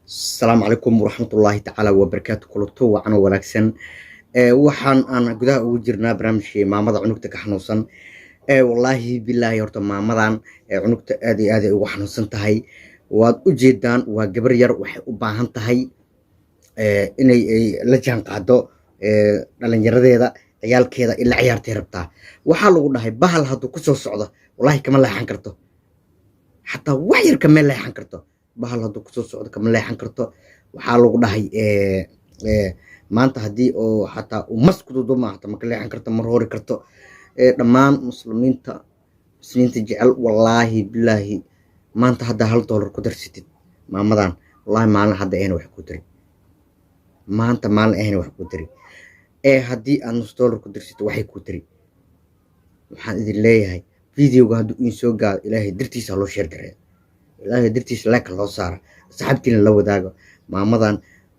Asalaamu calaykum waraxmatullaahi tacaala wabarakaatu. Kulanto wacan oo wanaagsan. Waxaan aan gudaha ugu jirnaa barnaamijkii maamada cunugta ka xanuunsan. Wallaahi bilaahi, horta maamadan cunugta aad iyo aad ay ugu xanuunsan tahay, waad u jeedaan. Waa gabar yar, waxay u baahan tahay inay ay la jaan qaado dhalinyaradeeda, ciyaalkeeda ila ciyaartay rabtaa. Waxaa lagu dhahay bahal hadduu kusoo socdo, wallaahi kama leexan karto, xataa wax yar kama leexan karto. Bahal hadduu kusoo socdo kama leexan karto. Waxaa lagu dhahay maanta haddii oo xataa uu mas ku duduma, xataa ma ka leexan karto, ma roori karto. Dhammaan muslimiinta jecel, wallaahi bilaahi, maanta haddaa $1 ku darsatid maamadan, wallaahi maalin hadda ahna wax ku tiri, maanta maalin ahna wax ku tiri. Haddii aad $0.5 ku darsatid, waxay ku tiri. Waxaan idin leeyahay, videoga hadduu idin soo gaado, Ilaahay dartiisa loo share gareeyo, Ilaahay dartiisa like loo saara, asxaabtiina la wadaago. Maamadan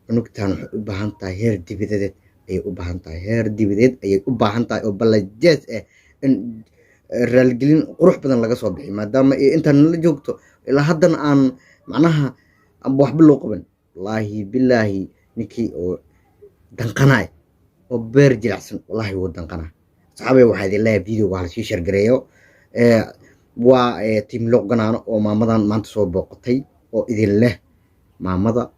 cunugtan waxay u baahan tahay heer dibadeed ayay u baahan tahay, heer dibadeed ayay u baahan tahay oo balajees ah in raaligelin qurux badan laga soo bixiyo, maadaama ay intaan nala joogto ilaa haddana aan macnaha amba waxba loo qaban. Wallaahi bilaahi, ninkii oo danqanaay oo beer jilicsan, wallaahi wuu danqanaa. Asxaabay, waxaa idin leeyahay, videoga hala sii share gareeyo. Waa team Luuq Ganaano oo maamadan maanta soo booqatay oo idin leh maamada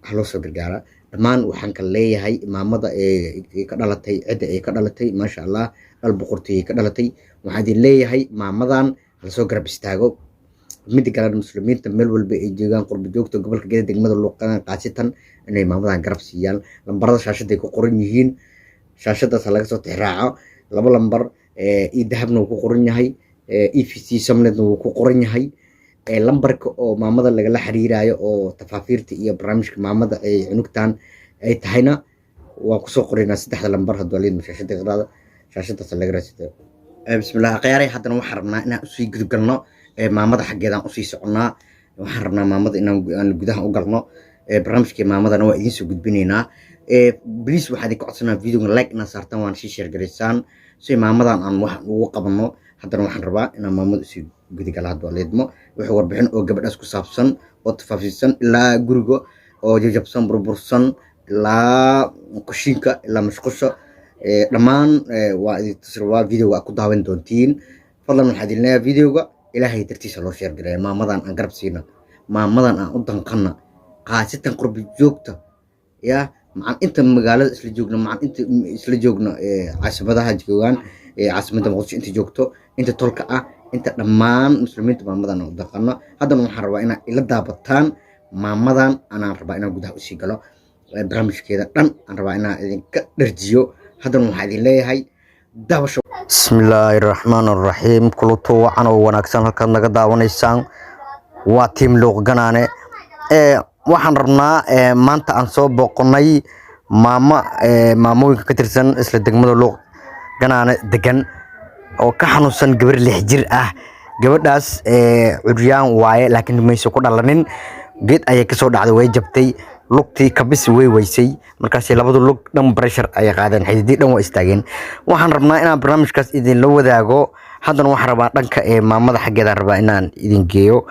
ha loo soo gargaaraa. Dhammaan waxaan kala leeyahay, maamada ee ka dhalatay cidda ay ka dhalatay, maasha Allah, dhal boqortooyay ka dhalatay. Waxaan idin leeyahay, maamadan hala soo garab istaago. Midda kalena, muslimiinta meel walba ay joogaan, qurba joogta gobolka Geda, degmada Luuqana qaasitan, inay maamadan garab siiyaan. Lambarada shaashaday ku qoran yihiin, shaashadaas ha laga soo tixraaco. Laba lambar, e Dahabna wuu ku qoran yahay, EVC Somnetna wuu ku qoran yahay. Lambarka oo maamada lagala xiriirayo oo tafaafiirta iyo barnaamijka maamada ay cunugtan ay tahayna waan kusoo qoraynaa saddexda lambar. Hadduu aliid shaashada qiraada, shaashadaas laga raadsado. Bismillah, khiyaaray, haddana waxaan rabnaa inaan usii gudubgalno maamada xaggeedaan usii soconnaa. Waxaan rabnaa maamada inaan aan gudaha u galno. Barnaamijkii maamadana waa idiin soo gudbinaynaa. Please, waxaa idinka codsanaa videoga like inaad saartaan, waana sii share garaysaan si maamadan aan wax ugu qabanno. Haddana waxaan rabaa inaan maamada usii gudagala, hadduu leedmo, wixii warbixin oo gabadhaas ku saabsan oo tafaasiilsan, ilaa guriga oo jajabsan, burbursan, ilaa kushiinka, ilaa mashqusha, dhammaan waa idin tusi rabaa. Videoga aad ku daawan doontiin. Fadlan, waxaa idin leeyahay, videoga Ilaahay dartiisa loo share gareeya. Maamadan aan garab siina, maamadan aan u danqana, qaasatan qurbi joogta ya, macan inta magaalada isla joogno, macan inta isla joogno caasimadaha joogaan, caasimadda Muqdisho inta joogto, inta tolka ah, inta dhammaan muslimiinta, maamadan aan u danqano. Haddana waxaan rabaa inaad ila daabataan maamadan. Anaan rabaa inaan gudaha usii galo, barnaamijkeeda dhan aan rabaa inaan idinka dharjiyo. Haddana waxaa idin leeyahay daawasho. Bismillaahi raxmaan raxiim. Kuluto wacan oo wanaagsan. Halkaad naga daawanaysaan waa team Luuq Ganaane. Waxaan rabnaa maanta aan soo booqonay maamo maamooyinka ka tirsan isla degmada Luuq Ganaane degan oo ka xanuunsan gabar 6 jir ah. Gabadhaas curyaan waaye, laakiin mayse ku dhalanin. Geed ayay kasoo dhacday, way jabtay lugtii, kabis way weysay. Markaasi labadu lug dhan pressure ayay qaadeen, xididii dhan waa istaageen. Waxaan rabnaa inaan barnaamijkaas idinla wadaago. Haddana waxaan rabaa dhanka ee maamada xaggeedaan rabaa inaan idin geeyo,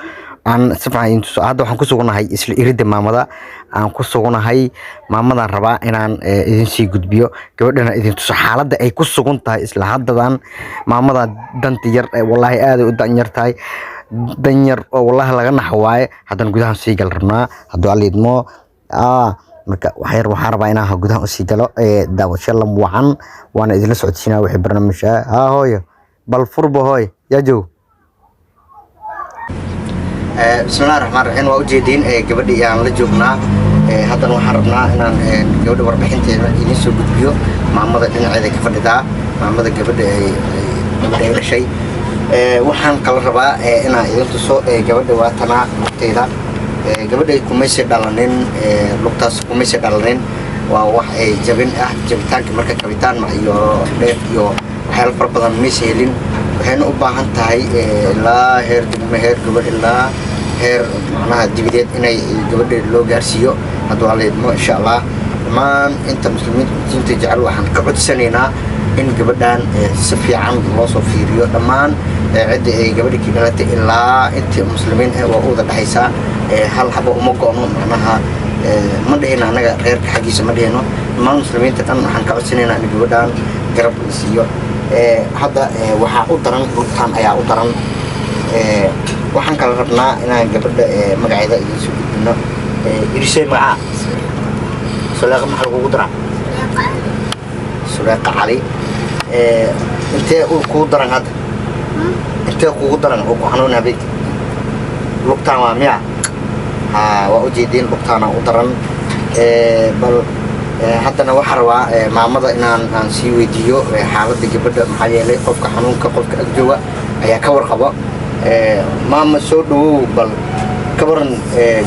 aan si fiican idin tuso. Hadda waxaan ku suganahay isla iridda maamada aan ku suganahay. Maamadaan rabaa inaan idin sii gudbiyo, gabadhana idin tuso xaaladda ay ku sugan tahay isla haddadan. Maamada danta yar, wallaahi aad ay u dan yar tahay, dan yar oo wallaahi laga naxo waaye. Haddana gudahan sii gal rabnaa, hadduu Alla idmo. Marka waxyar waxaan rabaa inaan gudaha usii galo. Daawasho lam wacan, waana idinla socodsiinaa wixii barnaamij ah. Haa hooyo, bal furba hooy, yaa joog. Bismillahi raxmaan raxiim. Waa ujeediin, gabadhii aan la joognaa. Haddana waxaan rabnaa inaan gabadha warbixinteeda idiin soo gudbiyo. Maamada dhinaceeda ka fadhidaa, maamada gabadha ay dhashay. Waxaan kala rabaa inaan idin tuso gabadha. Waa tanaa lugteeda. Gabadha kumaysi dhalanin, lugtaas kumaysi dhalanin. Waa wax ay jabin ah. Jabitaanka marka kabitaan iyo dheef iyo waxyaalo fara badan maysa helin. Waxayna u baahan tahay ilaa heer degmo, heer gobol, ilaa heer macnaha dibadeed inay gabadha loo gaarsiiyo, hadduu Alla idmo, insha Allah. Dhammaan inta muslimiinta diinta jecel waxaan ka codsanaynaa in gabadhan si fiican loo soo fiiriyo. Dhammaan cidda ay gabadha ka dhalatay ilaa inta muslimiin ah waa u wada dhexaysaa. Hal haba uma go'no. Macnaha ma dhihino annaga reerka xaggiisa, ma dhihino. Dhammaan muslimiinta dhan waxaan ka codsanaynaa in gabadhan garab la siiyo. Hadda waxaa u daran lugtaan ayaa u daran. Waxaan kala rabnaa inaan gabadha magaceeda idiin soo gudbino. Irisay, magacaa Suleeqa, maxaa lagugu daraa? Suleeqa Cali. Intee uu kugu daran hadda? Intee kugu daran oo ku xanuuna habeenkii? Lugtaan waa miya? Ha, waa ujeediin, lugtaana u daran. Bal haddana waxaa rabaa maamada inaan aan sii weydiiyo xaaladda gabadha, maxaa yeelay qofka xanuunka qofka ag jooga ayaa ka warqaba. Maama, soo dhawow. Bal ka waran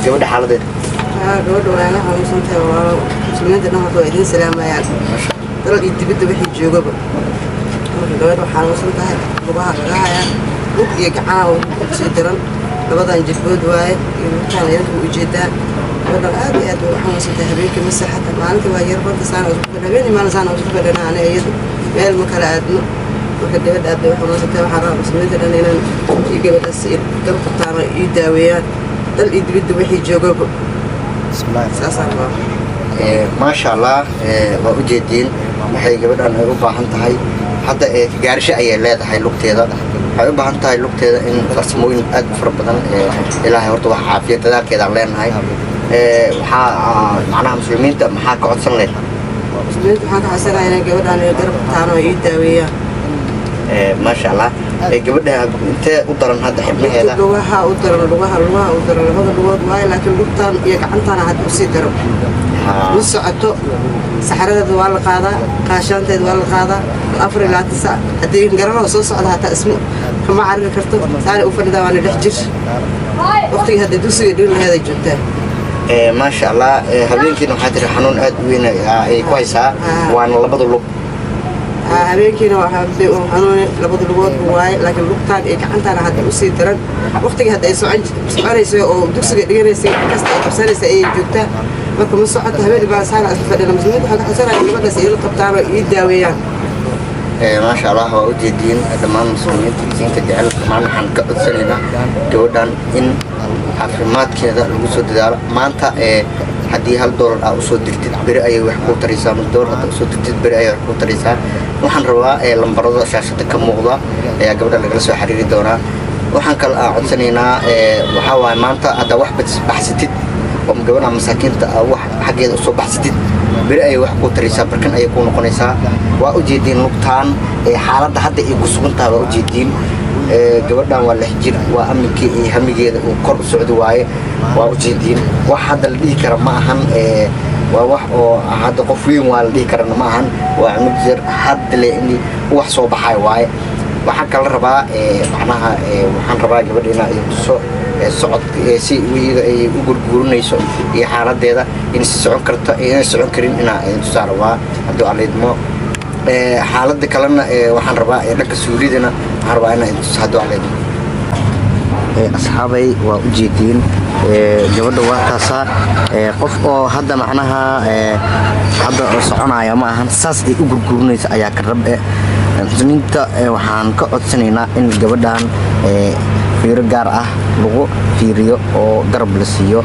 gabadha xaaladeeda? Gabadha waa la xanuunsan tahay, walaalo. Muslimiinta dhan horta waa idiin salaamayaan, dalal iyo dibadda wixii joogaba. Marka gabadha waa xanuunsan tahay, lugaha laga hayaa, lug iyo gacanaha sii daran, labadan jilbood waaye iyo lugtaan yarka ujeedaa. Gabadhan aad iyo aad bay u xanuunsan tahay. Habeenkii ma seexata, maalintii waa yar barta saana isku fadhi, habeenii maalin saana isku fadhina aniga iyadu, meel ma kala aadno. Marka gabadha aad bay u xanuunsan tahay. Waxaan rabaa muslimiinta dhan inaan iyo gabadhaas garab qabtaan oo ii daaweeyaan, dal iyo dibadda wixii joogaba, saasaan rabaa. Maasha Allah, waa ujeediin waxay gabadhan ay u baahan tahay hadda. Gaarisho ayay leedahay lugteeda. Waxay u baahan tahay lugteeda in farsamooyin aad u fara badan. Ilaahay horta wax caafiya, dadaalkeedaan leenahay. Waxaa macnaha muslimiinta maxaa ka codsan leed? Muslimiinta waxaan ka codsanayaa inay gabadhan ay garab qabtaan oo ii daaweeyaan. Maasha Allah. Gabadha intee u daran hadda xibnaheeda? Lugaha u daran, lugaha, lugaha u daran, labada lugood waayo, laakiin lugtaan iyo gacantaana hadda usii daran. Ma socoto, saxaradeeda waa la qaadaa, qaashaanteeda waa la qaadaa 24 saac. Haddii garanoo soo socda hataa isma kama carari karto, saanay u fadhidaa, waana 6 jir. Waqtigii hadda dugsiga dhigin laheeday joogtaa. Maasha Allah. Habeenkiina waxaa tiri xanuun aad u weyn ay ku haysaa, waana labada lug. Habeenkiina waa xanuun labada lugoodba waaye, laakiin lugtaan iyo gacantaana hadda usii daran. Waqtigii hadda ay soconaysay oo dugsiga dhiganaysay kasta ay qabsanaysay ayay joogtaa. Marka ma socoto, habeen baa saana isla fadhina. Muslimiinta waxaa ka codsanaya gabadhaas ila qabtaan oo ii daaweeyaan. Maasha Allah, waa ujeediin. Dhammaan muslimiinta diinta jecel, dhammaan waxaan ka codsanaynaa gabadhan in caafimaadkeeda lagu soo dadaalo. Maanta haddii $1 aa usoo dirtid, beri ayay wax kuu taraysaa. $0 hadda usoo dirtid, beri ayay wax kuu taraysaa. Waxaan rabaa lambarada shaashada ka muuqda ayaa gabadha lagala soo xiriiri doonaa. Waxaan kale aan codsanaynaa, waxaa waaye, maanta haddaa wax baxsatid oo gabadha masaakiinta aa wax xaggeeda usoo baxsatid, beri ayay wax kuu taraysaa, barkan ayay kuu noqonaysaa. Waa ujeediin lugtaan xaaladda hadda ay ku sugan tahay, waa ujeediin. Gabadhan waa 6 jir, waa aminkii iyo hamigeeda uu kor u socdi waaye. Waa ujeediin, wax hadda la dhihi kara ma ahan. Waa wax oo hadda qof weyn waa la dhihi karana ma ahan, waa cunug yar hadda le in wax soo baxay waaye. Waxaan kala rabaa, macnaha waxaan rabaa gabadha inaa ay tuso socod, si iyada ay u gurguurinayso iyo xaaladeeda, in si socon karto iyo inay socon karin inaa tusaa rabaa hadduu Alla idmo. Xaaladda kalena waxaan rabaa, dhanka suulidana waxaan rabaa inaa tuso hadduu Alla idmo. Asxaabay, waa ujeediin gabadha, waa taasaa. Qof oo hadda macnaha hadda oo soconaya ma ahan, saas ay u gurgurinaysa ayaa ka rab. Muslimiinta waxaan ka codsanaynaa in gabadhan fiiro gaar ah lagu fiiriyo oo garab la siiyo.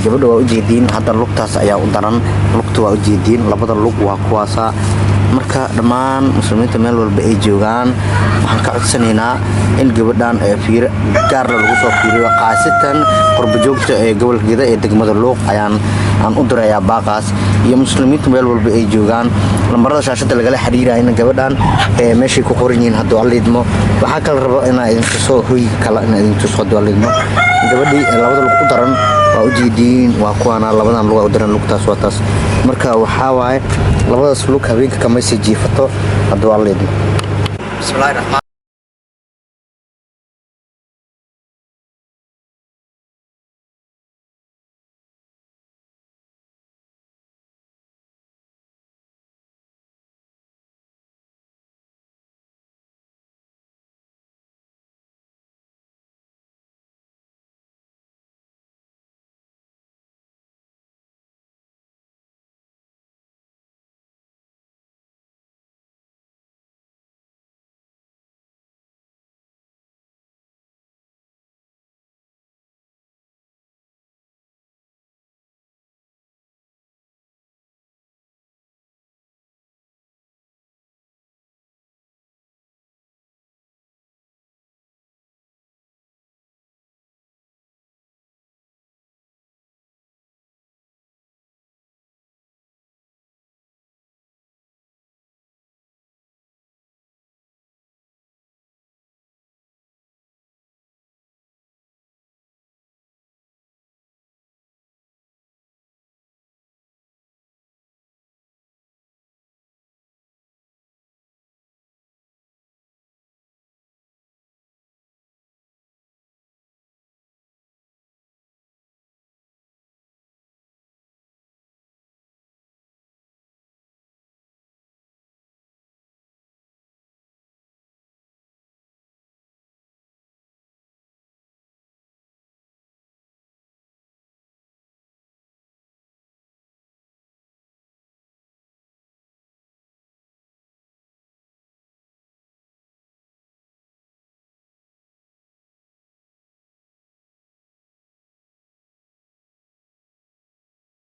Gabadha waa ujeediin, hadda lugtaas ayaa u daran. Lugta waa ujeediin, labada lug waa kuwaasa. Marka dhammaan muslimiinta meel walba ay joogaan waxaan ka codsanaynaa in gabadhan fiiro gaarla lagu soo fiiriyo, khaasatan qurbajoogta ee gobolka Gedo ee degmada Luuq ayaan aan u dirayaa baaqaas, iyo muslimiinta meel walba ay joogaan. Lambarada shaashada lagala xiriirayna gabadhan meeshay ku qoran yihiin hadduu Alla idmo. Waxaa kala raba inaa idin tuso hoy kale, inaa idin tuso hadduu Alla idmo. Gabadhii labada lug u daran waa ujeediin, waa kuwaana, labadan lug u daran, lugtaas waa taas. Marka waxaa waaye labadaas lug habeenka kamaysi jiifato hadduu Alla idmo. Bismillahi raxmaan.